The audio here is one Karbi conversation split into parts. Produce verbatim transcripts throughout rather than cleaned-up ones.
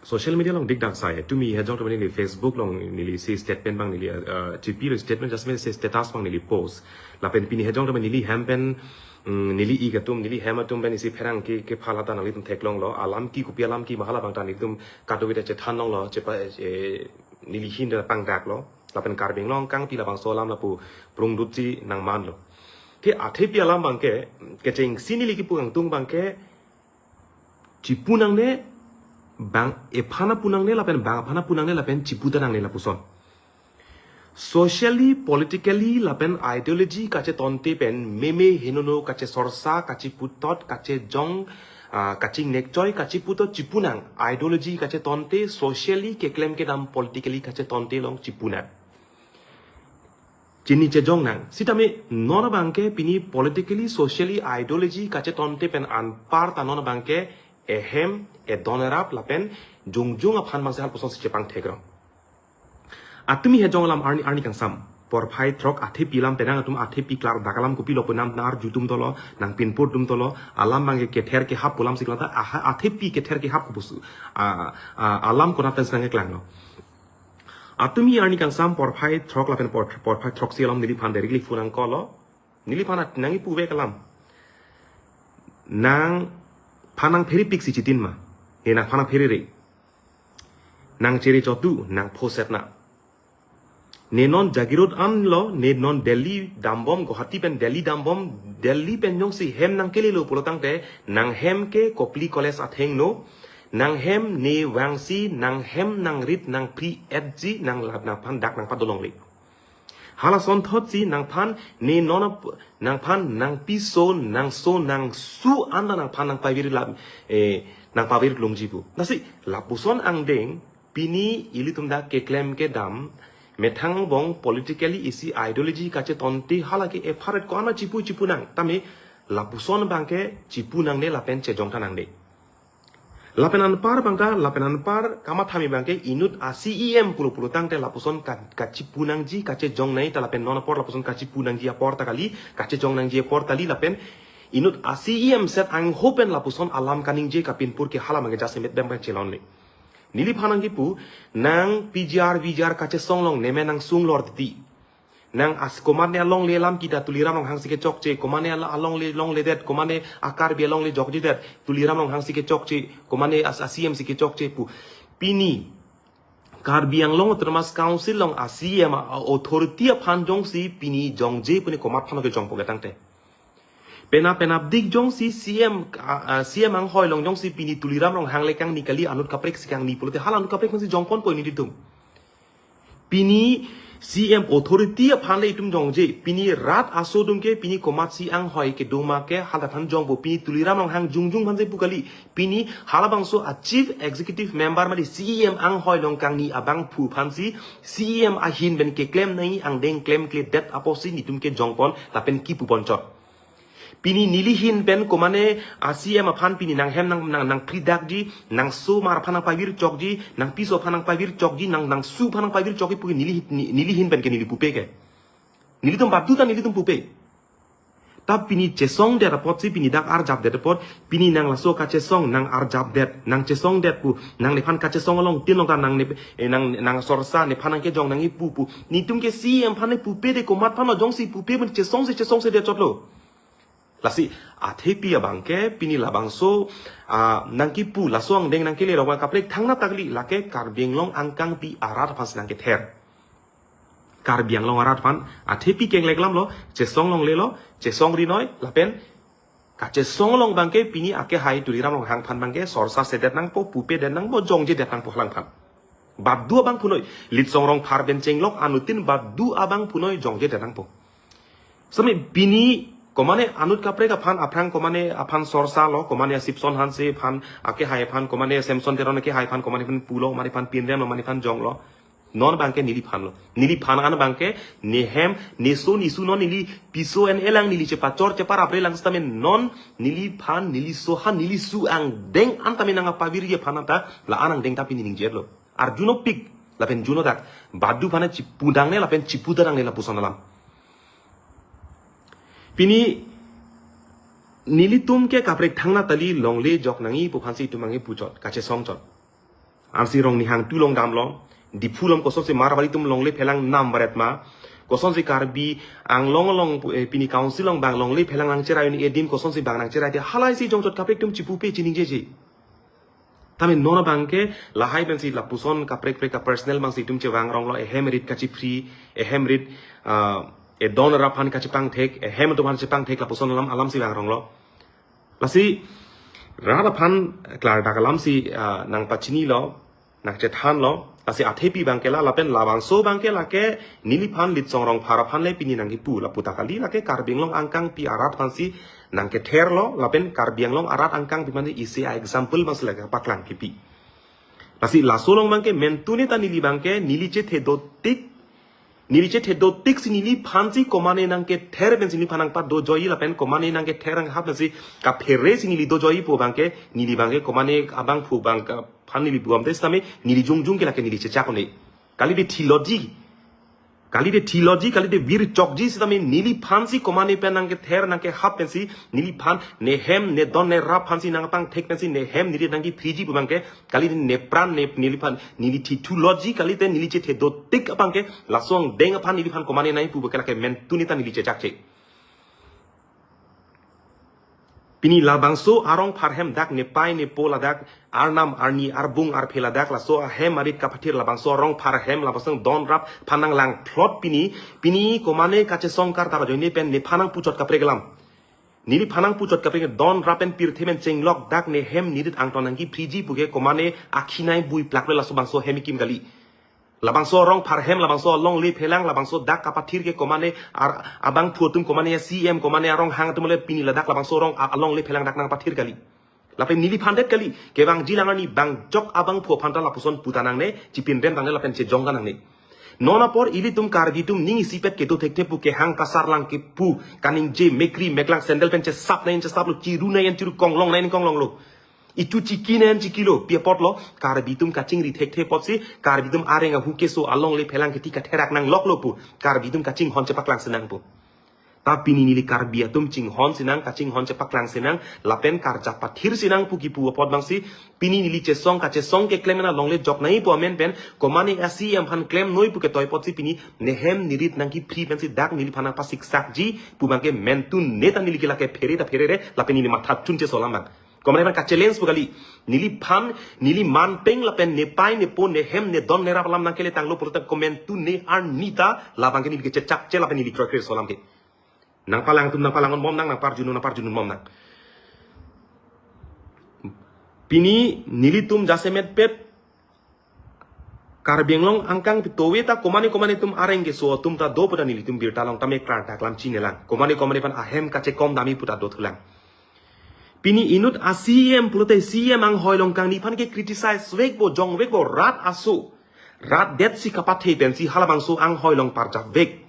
Social media along dikdak sai. Tumi hejong tumi neli Facebook along neli si statement abang neli, uh, chipilo statement just me si status abang neli post. Lapen pini hejong tumi neli hem pen, mm, neli ik atum, neli hem atum pen isi pherangke, kephala ta nanglitum theklonglo. Alam ke kopi alam ke ma hala abang ta nelitum kadokave ta chethan longlo, chepa, eh, neli ahin ta pangdaklo. Lapen Karbi Anglong kangpi labangso alam lapu prungdutsi nangmanlo. Te athepi alam abangke, kechengsi neli kipu kangtung abangke, chipu nangne, bang ephan apu nangne lapen bang aphan apu nangne lapen chipu ta nangne lapuson. Socially, politically, lapen ideology kachetonte pen meme henono kachesorsa, kachiputot, kachejong, ah, kachingnekchoi, kachiputot chipu nang. Ideology kachetonte, socially keklem kedam, politically kachetonte along chipu nang. Chini chejong nang. Sitame non abangke pini politically, socially, ideology kachetonte pen anparta non abangke ehem, edon erap lapen jongjung aphan mangse halapuson si chepangthekrong. Atumi hejong alam arni, arni kangsam porphai throk athepi alam penang atum athepi klardak alam kopilo pu nang arjutum dolo, nangpinpurtum dolo, alam abangke kether kehap pu alam si klata, aha, athepi kether kehap kopusi, a, a, alam konat pen si nangkeklanglo. Atumi arni kangsam porphai throk lapen por-, porphai throksi alam neliphan directly phone nangkolo. Neliphan at nangkipu vek alam. Nangphan nangpherepik si chitin ma. Ne nangphan nangpherere. Nangchere chotu, nangphoset na. Ne non Jagiroad anlo, ne non Delhi dambom, Guwahati pen Delhi dambom, Delhi pen jongsi hem nangkelelo pulotangte, nanghem ke Kopili College athengno, nanghem ne vangsi, nanghem nangrit nangphri-etji, nanglap nangphan dak nangpadolongle. Hala asonthotsi nangphan ne non ap-, nangphan nangpiso, nangso, nangsu anta nangphan nangpavir lap, eh, nangpavir longji pu. Lasi lapuson angdeng, pini ilitum dak keklem kedam, methang angbong politically isi ideology kachetonte hala ke epharet ko-an chipu chipu nang. Tame lapuson abangke chipu nangne lapen chejong ta nangne. Lapen anpar abangta, lapen anpar kamathami abangke inut a-C E M pulo pulotangte lapuson ka, kachipu nangji, kachejong nangji ta lapen non apor lapuson kachipu nangji apor ta kali, kachejong nangji apor ta kali lapen inut a-C E M set angho pen lapuson alam kaningje kapinpur ke hala abangke jasemet abang chelonle. Neliphan nangkipu, nang P G R, V G R kachesong along neme nangsung lor titi. Nang as komatne alongle alam kita Tuliram Ronghang si kechokche, komatne ala-, alongle, longledet, komatne a-Karbi alongle jokjedet, Tuliram Ronghang si kechokche, komatne as a-C M si kechokche pu. Pini Karbi Anglong Autonomous Council along a-C M a, authority aphan jongsi pini jongje pune komat aphan kejongpo ketangte. Penap penapdik jongsi C M, a, a, C M anghoi along jongsi pini Tuliram Ronghang le kangni kali, anut kaprek si kangni pulote hala anut kaprek si jongponpo nelitum. Pini C M authority aphan le itum jongje, pini rat aso atum ke pini komatsi anghoi kedo ma ke hala aphan jongpo, pini Tuliram Ronghang jongjung aphansi pu kali, pini halabangso a-Chief Executive Member mali C M anghoi along kangni abangphu aphansi C M ahin pen keklem nangji angdeng klemkledet apotsi nelitum kejongpon lapen kipuponchot. Pini neli ahin pen komatne a-C M aphan pini nanghem nang, nang, nangphridakji, nangso mar aphan nangpavirchokji, nangpiso aphan nangpavirchokji, nang, nangsu aphan nangpavirchokji pu ke neli, ni-, neli ahin pen ke neli pupe ke. Nelitum badu ta nelitum pupe. Ta pini chesongdet apotsi pini dak arjapdet apot, pini nang laso kachesong, nang arjapdet, nang chesongdet pu, nang nephan kachesong along tin along ta nang ne, eh, nang, nangsorsa nephan nangkejong nangkipu pu. Nelitum ke C M aphan ne pupe de komat aphan lo jongsi pupe pen chesongse chesongsedet chotlo. Lasi, athepi abangke, pini labangso, ah, nangkipu, laso angdeng nangkele rokwa kaprek thangnatta kali, lake Karbi Anglong angkangpi arat aphansi nangkether. Karbi Anglong arat aphan, athepi kenglek alamlo, chesong longlelo, chesong rinoi, lapen, kachesong along abangke, pini akehai Tuliram Ronghang aphan abangke, sorsasedet nangpo, pupedet nangpo, jongjedet nangpo halangphan. Badu abangphunoi, Litsong Rongphar pen chenglok anuttin badu abangphunoi jongjedet nangpo. Sami pini komatne anut kaprek aphan aphrang komatne aphan sorsalo, komatne Sipson Hanse aphan akehai aphan, komatne Samson Teron akehai aphan, komatne aphan pulo, komatne aphan pinremlo, komatne aphan jonglo. Non abangke neliphanlo. Neliphan an abangke nehem, neso nesu non neli piso en elang neli chepachor cheparapre lang sitame non neliphan, neliso ha, nelisu angdeng an tame nangpavirji aphan ta la-an angdeng ta pini ningjetlo. Arjunopik, lapen junodak, badu aphan chipu nangne, lapen chiputa nangne lapuson alam. Pini nelitum ke kaprek thangnatta kali longle jok nangji pu aphansi itum nangkipuchot, kachesongchot. Arsi Rongnihang tu along damlo. Diphu along kosonsi Marwari atum longle phelang nam varet ma. Kosonsi Karbi Anglong along, eh, pini council along bang longle phelang nangcherai un-e adim kosonsi bang nangcherai te, halahai si jongchot kaprek atum chipupe chiningjeje. Tame non abangke lahai pensi lapuson kaprek prek ka personal bangsi itum chevang ronglo, ehem rit kachiphri, ehem rit, ah, edon rap aphan kachepangthek, ehem atum aphan chepangthek lapuson alam alamsi vang ronglo. Lasi rat aphan klardak alamsi, ah, nangpachinilo, nangchethanlo. Lasi athepi abangke la, lapen labangso abangke lake neliphan Litsong Rongphar aphan le pini nangkipu, lapu ta kali, lake Karbi Anglong angkangpi arat aphansi nangketherlo, lapen Karbi Anglong arat angkangpi aphansi isi a-example bangsi lake paklang kipi. Lasi laso along abangke mentune ta neli abangke neli chethe dotik, neli chethe dotik si neliphansi komane nangkether pensi neliphan nangpadojoiji lapen komane nangkether nanghap pensi kaphere si neli dojoiji pu abangke, neli abangke komane abangphu abang aphan neli buam te sitame neli jongjong ke lake neli chechak un-e. Kalite theology, kalite theology, kalite vir chokji sitame neliphansi komane pen nangkether nangkehap pensi neliphan nehem nedon nerap aphansi nangpangthek pensi nehem nerit nangkiphriji pu abangke, kalite nepran ne neliphan neli thithuloji, kalite neli chethe dotik abangke laso angdeng aphan neliphan komane nangkipu abangke lake mentune ta neli chechakche. Pini labangso arong pharhem dak nepei nepo ladak arnam arni arbung arphe ladak laso ahem arit kapathir labangso arong pharhem labangso don rap aphan nanglang phlot pini, pini komane kachesong karta ajoine pen nephan nangpuchot kaprek alam. Neliphan nangpuchot kaprek don rap pen pirthe pen chenglok dak nehem nerit angton nangkiphriji puke komane akhinai bui plak le laso bangso hem ikim kali. Labangso arong pharhem, labangso alongle phelang, labangso dak kapathir ke komane ar-, abangphu atum komane a-C E M, komane aronghang atum le pini ladak labangso arong a-, alongle phelang dak nangpathir kali. Lapen neliphan det kali, kevangji lang arni bang jok abangphu aphan ta lapuson puta nangne, chipinrem nangne lapen chejong ta nangne. Non apor ilitum Karbi atum ning isipet kedo thekthe pu kehang kasar lang kepu, kaningje mekri meklang sandal pen chesap nang chesaplo, chiru nang chiru, konglong nang konglonglo. Ichu chiki nang chikilo, pi apotlo, Karbi atum kachingri thekthe apotsi, Karbi atum areng ahu keso alongle phelang keti katherak nangloklo pu, Karbi atum kachinghon chepaklangsi nang pu. Ta pini neli Karbi atum chinghonsi nang, kachinghon chepaklangsi nang, lapen karjap pathirsi nang pu kipu apot bangsi, pini neli chesong kachesong keklem na longle jok nangji pu amen pen, komane a-C E M aphan klemnoi pu ketoi apotsi pini, nehem nerit nangkiphri pensi dak neliphan nangpasiksakji, pu abangke mentune ta neli ke lake phere ta pherere, lapen neli matha chunche so alam abang. Komane aphan ka-challenge pu kali. Neliphan, neli manpeng lapen nepei nepo nehem nedon nerap alam nangkele tanglo pulote komentune arni ta labangke neli ke chechakche lapen neli kroikre so alam ke. Nangpalang atum nangpalang un bom nang, nangparjun un nangparjun un bom nang. Pini nelitum jasemet pet Karbi Anglong angkang pitove ta komane komane atum areng keso atum ta do pu ta nelitum birta long tame klardak alam chinelang. Komane komane aphan ahem kachekom damji pu ta dothulang. Pini inut a-C E M pulote C E M anghoi along kangni aphan ke criticize vekpo, jong vekpo, rat aso. Rat detsi kapathe pensi halabangso anghoi along parjapvek.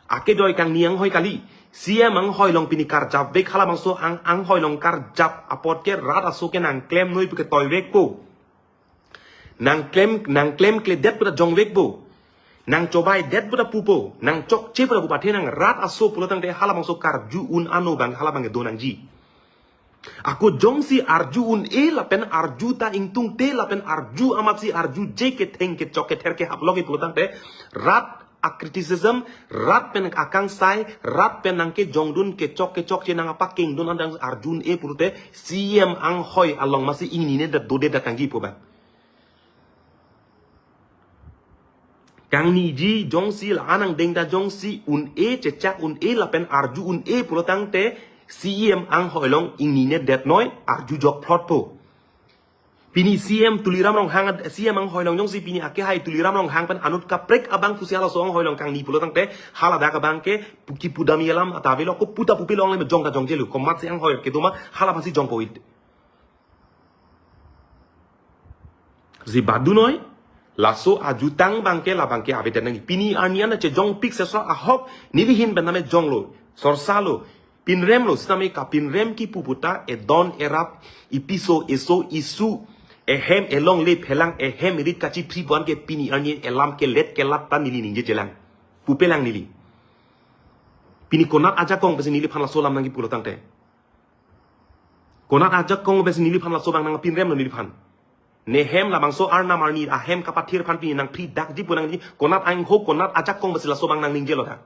Akedoi kangni anghoi kali. C E M anghoi along pini karjapvek, halabangso ang, anghoi along karjap apot ke rat aso ke nangklemnoi pu ketoi vekpo. Nangklem, nangklemkledet pu ta jong vekpo. Nangchobaidet pu ta pupo. Nangchokche pu ta pu pathe nang, rat aso pulo tangte halabangso karju un ano abang halabang kedo nangji. Ako jongsi arju un-e lapen arju ta ingtungte lapen arju amatsi arjuje ketheng kechok kether kehap lok pulo tangte rat a-criticism, rat pen akangsai, rat pen nangkejongdun kechok kechokche nangpakengdun adang arju un-e pulote C E M anghoi along amatsi ingnine dat dode dat kangji pu abang. Kangniji jongsi la-an angdeng ta jongsi un-e chechak un-e lapen arju un-e pulo tangte C E M anghoi along ingnine detnoi, arju jok phlotpo. Pini C E M Tuliram Ronghang, C E M anghoi along jongsi pini akehai Tuliram Ronghang pen anut kaprek abang pusi halaso anghoi along kangni pulo tangte haladak abang ke pu-, kipu damji alam ta avelo, ko pu ta pupe longle me jong ta jongjelo, komatsi anghoi kedo ma hala aphansi jongpo it. Si badunoi, laso ajutang abang ke labang ke avedet nangji. Pini arni an chejongpik sesra ahok, nelihin pen tame jonglo, sorsalo, pinremlo, sitame kapinrem kipu pu ta, edon erap, ipiso, eso, isu, ehem elongle phelang, ehem erit kachiphri pu an ke pini arni elam kelet kelat ta neli ningjejelang. Pupelang neli. Pini konat ajakong pensi neliphan laso alam nangkipulo tangte. Konat ajakong pensi neliphan laso abang nangpinremlo neliphan. Ne hem labangso arnam arni ahem kapathir aphan pini nangphri dakji pu nangji, konat angho, konat ajakong basi laso abang nangningjelo dak.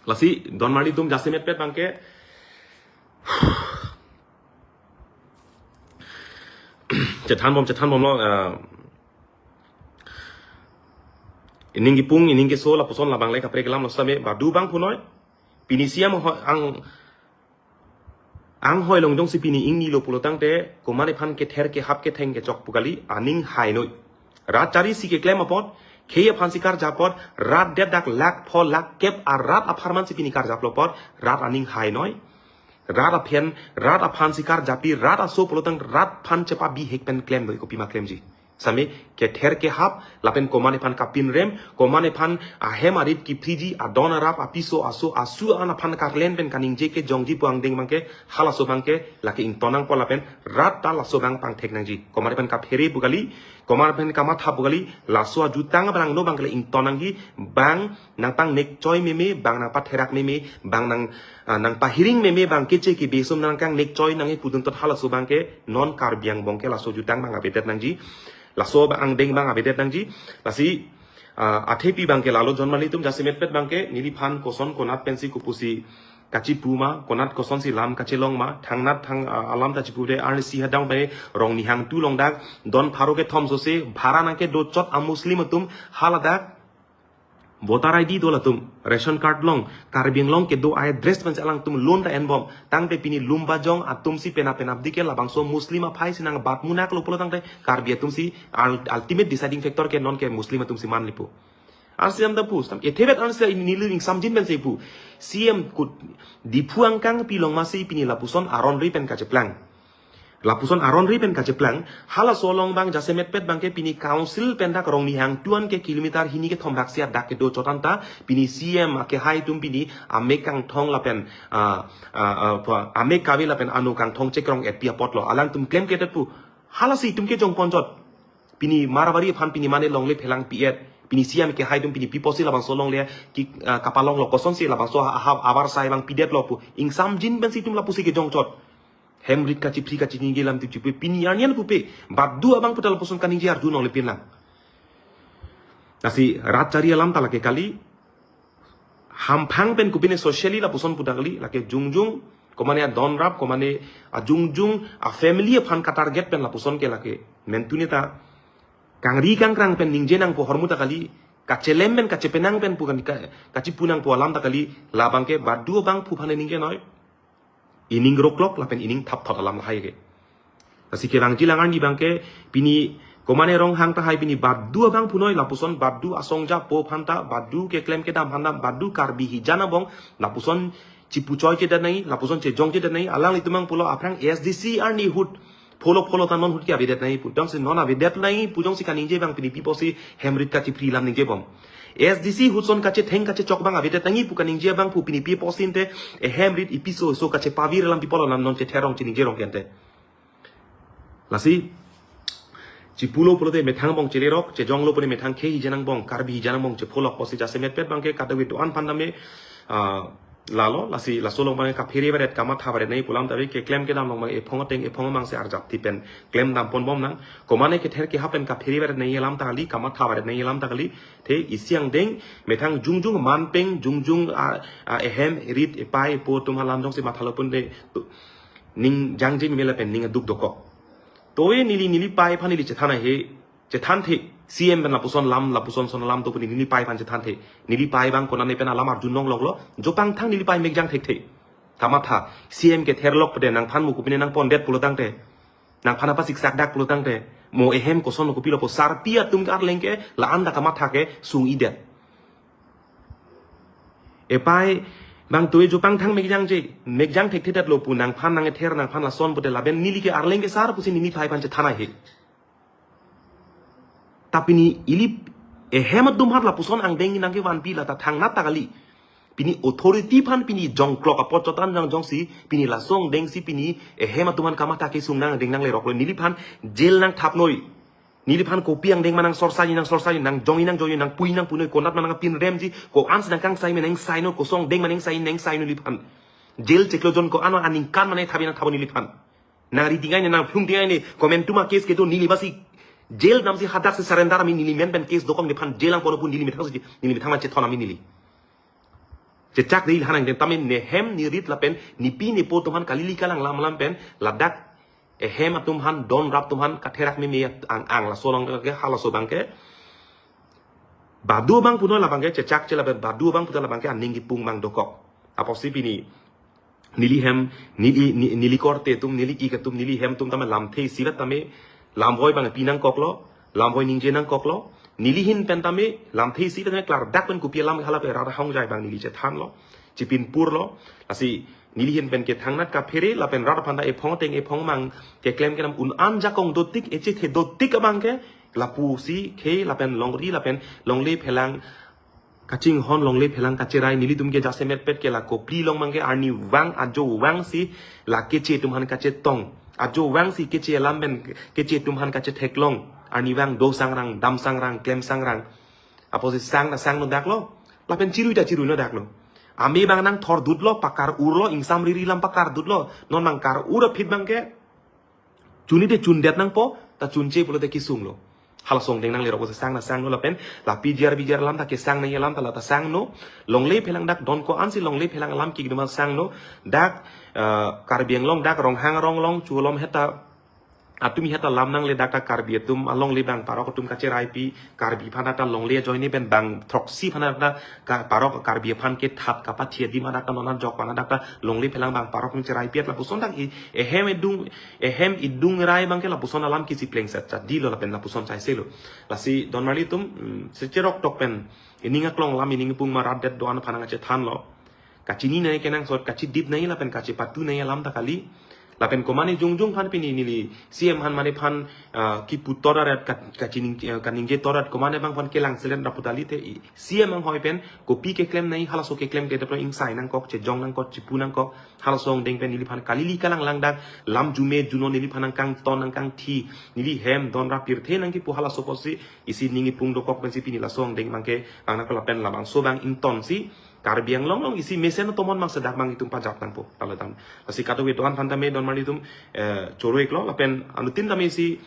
Lasi don marli atum jasemetpet abangke chethanbom, chethanbomlo, eh, ining kipung, ining keso lapuson labang le kaprek alam lo same, badu abang punoi. Pini C M ho-, ang, anghoi along jongsi pini ingnilo pulo tangte, komat aphan kether kehap ketheng kechok pu kali, aning hainoi. Rat chari si keklem apot, khei aphan si karja apot, rat det dak lakh pho lakh kep arat apharman si pini karjaplo apot, rat aning hainoi. Rat aphan, rat aphan si karjapi, rat aso pulo tang rat aphan chepabihek pen klemdoi, kopima klemji. Same kether kehap, lapen komat aphan kapinrem, komat aphan ahem arit kiphriji, adon arap, apiso aso, asu an aphan karlen pen kaningje kejongji pu angdeng abangke, halaso abangke, lake ington nangpo lapen, rat ta laso abang pangthek nangji. Komat aphan kaphere pu kali, komat aphan kamatha pu kali, laso ajutang abang no abangke le ington nangji, bang nangpangnek choi meme, bang nangpatherak meme, bang nang, ah, nangpahiring meme, bang keche kebe atum nangkangnek choi nangji pudun tot halaso abangke non Karbi angbong ke laso jutang abang avedet nangji. Laso abang angdeng abang avedet nangji. Lasi, ah, athepi abangke lalo don marli atum jasemetpet abangke neliphan koson konat pensi kopusi kachipu ma, konat kosonsi lam kachelong ma, thangnat thang, ah, alam ta chipude arnisi hadang bai Rongnihang two along dak, don pharo kethom sose, bhara nangkedo chot a Muslim atum, haladak, voter I D do latum, ration card along, Karbi Anglong kedo a-address pensi alangtum lun ta enbom, tangte pini Lumbajong atumsi penap penapdi ke labangso Muslim aphai si nangbatmunak lo pulo tangte, Karbi atumsi ul-, ultimate deciding factor ke non ke Muslim atumsi manlipo. Arsi am ta pu, stam, ethevet arsi ini neli ning samjin pensi pu. C M kut Diphu angkang pilong masi pini lapuson aron ri pen kacheplang. Lapuson aron ri pen kacheplang, halaso along abang jasemetpet abangke pini council pen dak Rongnihang two an ke kilometer hini kethom dak sia dak kedo chot anta, pini C M akehai atum pini amek kangthong lapen, ah, ah, ah, pa, amek kave lapen ano kangthong chekrong-etpi apotlo, alangtum klemkledet pu, halasi itum kejongpon chot. Pini Marwari aphan pini mane longle phelang pi-et. Pini C M akehai atum pini pi apotsi labangso longle ki, ah, kapalonglo, kosonsi labangso ha, ha, abar sai abang pidetlo pu. Ingsamjin pensi itum lapusi kejong chot. Hem rit kachiphri kachiningje alam ti chipu. Pini arni an pupe. Badu abang pu ta lapuson kaningje arju nongle pinlang. Lasi rat chari alam ta lake kali. Hamphang pen kopine socially lapuson pu ta kali, lake jongjong, komane adon arap, komane ajongjong, a family aphan katarget pen lapuson ke lake. Mentune ta, kangri kangkrang pen ningje nangpo ahormu ta kali, kachelem pen kachepenang pen pu kan ka, kachipu nangpo alam ta kali, labangke badu abang pu aphan ningjenoi. Ining roklok lapen ining thapthot alam lahai ke. Lasi kevangji lang arni abangke pini komane Ronghang tahai pini badu abang punoi lapuson badu asong japo aphan ta badu keklem kedam aphan ta badu Karbi hijan angbong lapuson chipu choi chedet nangji, lapuson chejong chedet nangji, alanglitum abang pulo aphrang A S D C arni ahut pholo pholo ta non ahut ke avedet nangji pu. Jongsi non avedet nangji pu jongsi kaningje abang pini pi apotsi hem rit kachiphri alam ningjebom. A S D C ahut ason kachetheng kachechok abang avedet nangji pu kaningje abang pu pini pi apotsi ante ehem rit ipiso so kachepavir alam pi apot alam non chetherong chiningjerong ke ante. Lasi chipulo pulote methang angbong chelerok, chejonglo pune methang khei hijan angbong, Karbi hijan angbong chepholok apotsi jasemetpet abangke kadokave do-an aphan tame, ah, lalo, lasi laso along abang kaphere varet kamatha varet nangji pu alam ta ave, keklem kedam along abang ephong ateng ephong amang si arjap ti pen klem damponbom nang. Komane kether kehap pen kaphere varet nangji alam ta kali, kamatha varet nangji alam ta kali. Te isi angdeng methang jongjong manpeng jongjong, ah, ah, ehem rit epai epo atum alam jongsi mathalo pun te tu, ning jangje meme lapen ning aduk dokok. Toe neli neli pai aphan neli chethan ahe, chethanthe, C M pen lapuson alam, lapuson ason alam do pu neli neli pai aphan chethanthe. Neli pai abang konane pen alam arjun longloklo, jopangthang neli pai mekjang thekthe. Kamatha, C M ketherlok pede nangphan mo kopine nangpondet pulo tangte. Nangphan apa siksak dak pulo tangte. Mo ehem koson kopilo pu sarpi atum ke arleng ke, la-an ta kamatha kesung-idet. Epai abang toe jopangthang mekjangje, mekjang thekthedetlo pu nangphan nangether nangphan lason pute lapen neli ke arleng ke sar pusi neli pai aphan chethan ahe. Ta pini ili ehem atum aphan lapuson angdeng nangkevanpi la ta thangnat ta kali. Pini authority aphan pini jongklok apot chotan jang jongsi pini laso angdengsi pini ehem atum aphan kamatha kesung nang angdeng nangleroklo neliphan jail nangthapnoi. Neliphan kopi angdeng ma nangsorsa ji nangsorsa ji nangjong ji nangjong ji nangpui nangpunoi konat ma nangpinremji ko-ansi nangkangsai ma nangsainoi koson angdeng ma nangsainoi nangsainoi neliphan. Jail chiklo jon ko-an ma aningkan ma nangthapji nangthapnoi neliphan. Nang ri tingai ne, nang phlung tingai ne, komantu ma case kedo, neli basi jail damsi hadak si surrender ami, neli men pen case dokok nephan jail angkono pu neli methang si, neli methang ma chethon ami neli. Chechak dei hanang den tame nehem nerit lapen nepi nepo atum aphan kalili kalang lam lam pen ladak ehem atum aphan, don rap atum aphan katherak meme ang ang laso along ke, halaso abang ke. Badu abang puno labang ke chechak che lapen badu abang puno labang ke aning kipung abang dokok. Apotsi pini neli hem, neli, ni- neli korte atum, neli ik atum, neli hem atum tame lamthe isivet tame lamvoi abang pi nangkoklo, lamvoi ningje nangkoklo. Neli ahin pen tame lamthe isivet tame klardak pen kopi alam hala pe rara hong jai abang neli chethanlo, chipin purlo. Lasi neli ahin pen kethangnat kaphere lapen rat aphan ta ephong ateng ephong amang keklem kedam un-an jakong dotik, echethe dotik abang ke lapusi khei lapen longri lapen longle phelang kachinghon, longle phelang kacherai. Nelitum ke jasemet pet ke la kopli along abang ke arnivang ajo vangsi la keche atum aphan kachetong, ajo vangsi keche alam pen keche atum aphan kachetheklong. Arnivang do sangrang, dam sangrang, klem sangrang. Apotsi sang ta sangno daklo, lapen chirui ta chiruino daklo. Ame abang nangthor dutlo, pakar urlo, ingsam riri alam pakar dutlo. Non abang kar ur aphi abang ke chunide chundet nangpo, ta chunche pulote kesunglo. Halaso angdeng nanglerok pusi sang ta sangno lapen la PGR VGR alam ta kesang nangji alam ta la ta sangno. Longle phelang dak don ko-ansi longle phelang alam kikduma sangno. Dak, eh, Karbi Anglong dak Ronghang Ronglong Chulom heta atum heta lam nangle dak ta Karbi atum alongle abang parok atum kacheraipi, Karbi aphan ta longle ajoine pen bang throksi aphan ta ka parok Karbi aphan kethat kapathi adim adak ta non ajok aphan adak ta longle phelang abang parok nangcheraipi at lapuson dak i ehem edung, ehem idung rai abang ke lapuson alam kisi plengset chadilo lapen lapuson chaiselo. Lasi don marli atum, mm, secherok tok pen ining aklong lam ining pung marat det do-an aphan nangchethanlo. Kachini nangji kenangsot, kachidip nangji lapen kachepatu nangji alam ta kali. Lapen komane jongjong aphan pini neli CM aphan mane aphan, ah, kipu toraret kat- kachining, eh, kaningje torat komane abang aphan kelang selen rapu ta kali te i- CM anghoi pen kopi keklem nangji, halaso keklem ke deplo ingsai nangkok, chejong nangkok, chipu nangkok. Halaso angdeng pen neliphan kalili kalang lang dak, lam jume juno neliphan nangkangton nangkangthi, neli hem don rap pirthe nangkipu halaso apotsi isi ning ipung dokok pensi pini laso angdeng abang ke bang nangkok lapen labangso abang ingtonsi Karbi Anglong along isi mesen atomon abang sedak abang itum pajap nangpo talo tam. Lasi kadokave do-an aphan tame don marli atum, eh, choro iklo lapen anuttin tame isi,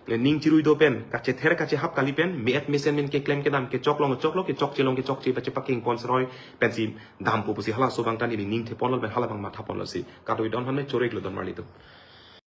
eh, ning chirui do pen, kachether kachehap kali pen, me-et mesen men keklem kedam, kechok along kechoklo, kechokche along kechokche, pache pakeng pon seroi pensi dampo pusi halaso abang ta neli ning theponlo pen hala abang mathaponlo si. Kadokave do-an aphan me choro iklo don marli atum.